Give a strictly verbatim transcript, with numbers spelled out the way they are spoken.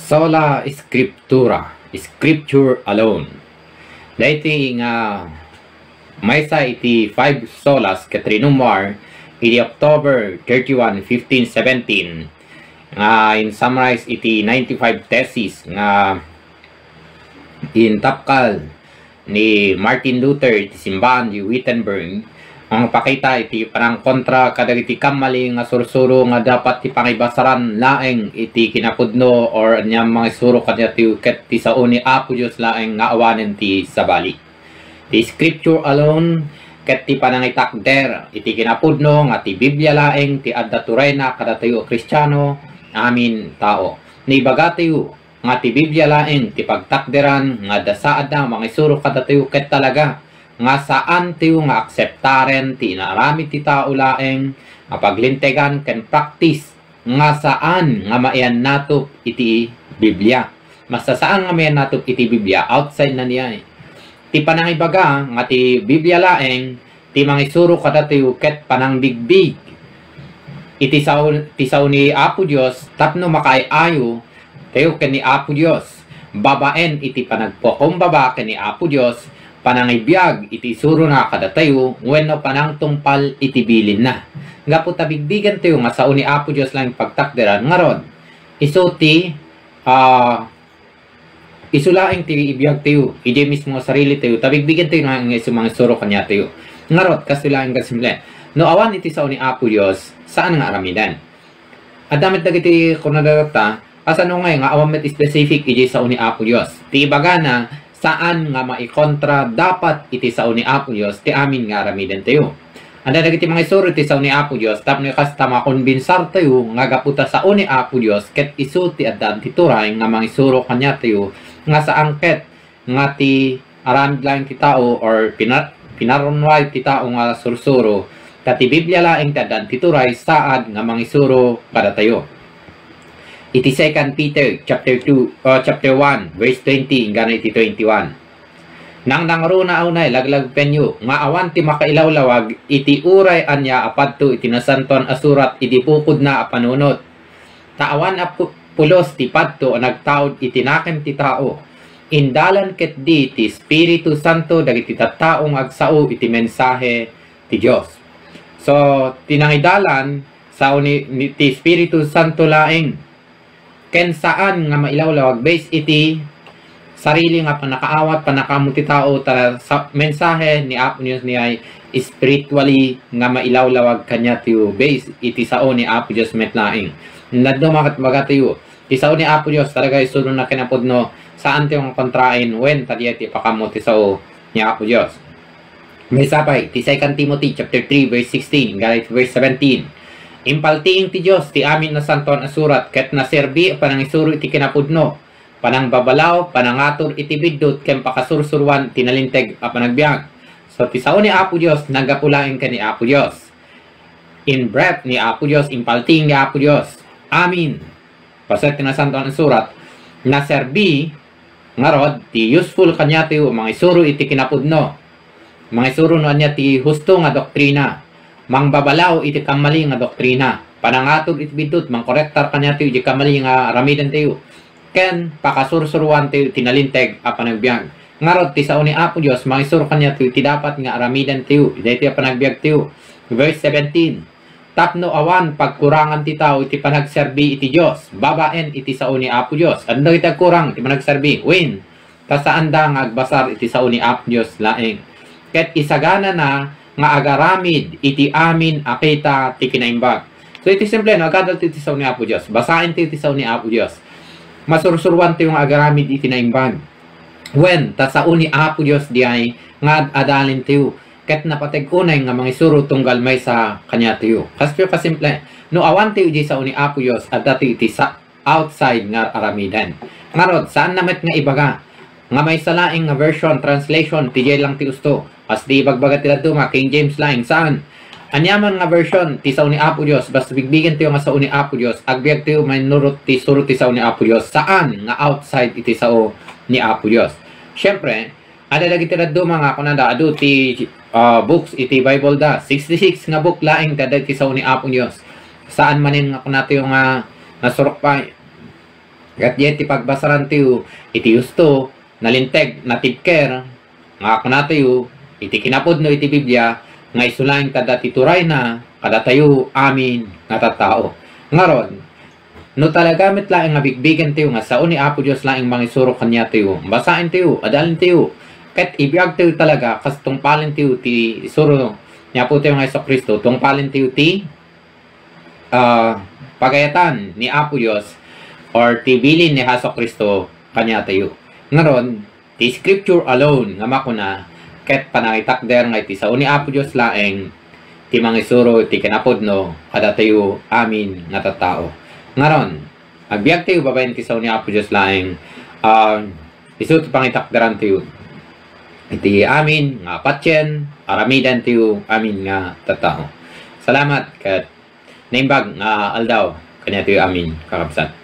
Sola Scriptura, Scripture alone. Daytoy nga maysa iti five solas ket rinumar idi October thirty-one, fifteen seventeen, nga in-summarize iti ninety-five theses nga intapkal ni Martin Luther iti simbaan di Wittenberg, nga mapakita iti panangkontra kadagiti kammali nga sursuro nga dapat ti pangibasaran laeng iti kinapudno or ania mangisuro kaniatayo ket ti sao ni Apo Dios laeng nga awanen ti sabali. Ti Scripture alone ket ti panangitakder iti kinapudno nga ti Biblia laeng ti adda turayna kadatayo a Kristiano, amin tao. Naibagatayo nga ti Biblia laeng ti pagtakderan nga adda saadna a mangisuro kadatayo ket talaga nga saantayo nga akseptaren ti inaaramid ti tao laeng nga paglintegan ken praktis nga saan nga maiannatop iti Biblia. Basta saan nga maiannatop iti Biblia, outside na niya eh. Ti panangibaga nga ti Biblia laeng ti mangisuro kadatayo ket panangbigbig iti sao, ti sao ni Apo Dios tapno makaay-ayo tayo ken ni Apo Dios babaen iti panagpakumbaba ken ni Apo Dios, panangibiag iti isurona kadatayo wenno panangtungpal iti bilinna. Gapu ta bigbigentayo nga sao ni Apo Dios laeng pagtakderan, ngarud, isu ti, ah, isu laeng ti ibiagtayo, idiay mismo nga sarilitayo, ta bigbigentayo nga, nga isu mangisuro kaniatayo. Ngarud, kastoy laeng nga simple. No awan iti sao ni Apo Dios, saan nga aramiden. Adda met dagiti kunada tatta, kasano ngay nga awan met specific idiay sao ni Apo Dios? Ti ibagana, saan nga maikontra dapat iti sao ni Apo Dios ti amin nga aramidentayo. Adda dagiti mangisuro iti sao ni Apo Dios tapno kasta makonbinsartayo nga gapu ta sao ni Apo Dios ket isu ti addaan ti turay nga mangisuro kaniatayo nga saan ket nga ti aramid laeng ti tao or pina-, pinarunway ti tao nga sursuro, ta ti Biblia laeng ti addaan ti turay saad nga mangisuro kadatayo. Iti Second Peter chapter two, uh, chapter one, verse twenty inggana iti twenty-one. Nangnangruna a unay, laglagpenyo nga awan ti makailawlawag iti uray ania a padto iti Nasantoan a Surat idi bukodna a panunot. Ta awan a pu-, pulos ti padto a nagtaud iti nakem ti tao. Indalan ketdi ti Espiritu Santo dagiti tattao nga agsao iti mensahe ti Dios. So, ti nangidalan, sao ni, ni, ti Espiritu Santo laeng. Ken saan nga mailawlawag based iti sarili nga pannakaawat, pannakaammo ti tao, ta sa mensahe ni Apo Dios niay spiritually nga mailawlawag kaniatayo based iti sao ni Apo Dios met laeng. Naduma ket ibagatayo, ti sao ni Apo Dios, talaga isurona kinapudno, saantayo nga kontraen, wen, ta diay ti ipakaammo ti sao ni Apo Dios. Maysa pay, ti Second Timothy chapter three, verse sixteen, inggana iti verse seventeen. Impaltiing ti Dios ti amin a Nasantoan a Surat ket naserbi a panangisuro iti kinapudno, panangbabalaw, panangatur iti biddut, ken pakasursuroan ti nalinteg a panagbiag. So, ti sao ni Apo Dios, naggapu laeng ken ni Apo Dios. In breath ni Apo Dios, impaltiing ni Apo Dios. Amin. Paset ti Nasantoan a Surat, naserbi, ngarud, ti useful kaniatayo, mangisuro iti kinapudno. Mangisuro no ania ti husto nga doktrina. Mangbabalaw iti kammali nga doktrina. Panangatur iti biddut, mangkorektar kaniatayo iti kammali nga aramidentayo. Ken pakasursuroantayo iti nalinteg a panagbiag. Ngarud, ti sao ni Apo Dios, mangisuro kaniatayo iti dapat nga aramidentayo, daytoy a panagbiagtayo. Verse seventeen, tapno awan pagkurangan ti tao iti panagserbi iti Dios, babaen iti sao ni Apo Dios. Adda dagiti agkurang iti panagserbi, wen, ta saanda nga agbasar iti sao ni Apo Dios laeng. Ket isaganana nga agaramid iti amin a kita ti kinaimbag. So, iti simple, no, agadaltayo iti sao ni Apo Dios. Basaentayo ti sao ni Apo Dios. Masursuroantayo nga agaramid iti naimbag. Wen, ta sao ni Apo Dios diay nga ad-adalintayo, ket napateg unay nga mangisuro tunggal maysa kaniatayo. Kastoy kasimple, no awantayo iti sao ni Apo Dios, addatayo iti sa-, outside nga aramiden. Ngarud, saanna met nga ibaga nga maysa laeng nga version, translation, ti diay lang ti usto. Kas di ibagbaga ti dadduma, King James laeng, saan. Aniaman nga version, ti sao ni Apo Dios, basta bigbigentayo nga sao ni Apo Dios, agbiagtayo mainnurot ti suro ti sao ni Apo Dios, saan nga outside iti sao ni Apo Dios. Siyempre, adda dagiti dadduma nga kunada, adu ti, ah, books iti Bible da, sixty-six nga book laeng ti adda iti sao ni Apo Dios. Saan manen nga kunatayo nga nasurok pay. Ket diay ti pagbasarantayo iti husto, nalinteg, natibker, nga kunatayo iti kinapudno iti Biblia nga isu laeng ti adda ti turayna kadatayo amin nga tattao. Ngarud, no talaga met laeng nga bigbigentayo nga sao ni Apo Dios laeng mangisuro kaniatayo, basaentayo, adalentayo, ket ibiagtayo talaga kas tungpalentayo ti isuro ni Apotayo nga Jesu-Cristo, tungpalentayo ti ah, pagayatan ni Apo Dios or ti bilin ni Jesu-Cristo kaniatayo. Ngarud, ti Scripture alone nga makuna ket panangitakder nga iti sao ni Apo Dios laeng ti mangisuro iti kinapudno kadatayo amin nga tattao. Ngarud, agbiagtayo babaen ti sao ni Apo Dios laeng, ah, isu ti pangitakderantayo iti amin nga patien, aramidantayo amin nga tattao. Salamat ket naimbag nga aldaw kaniatayo amin, kakabsat.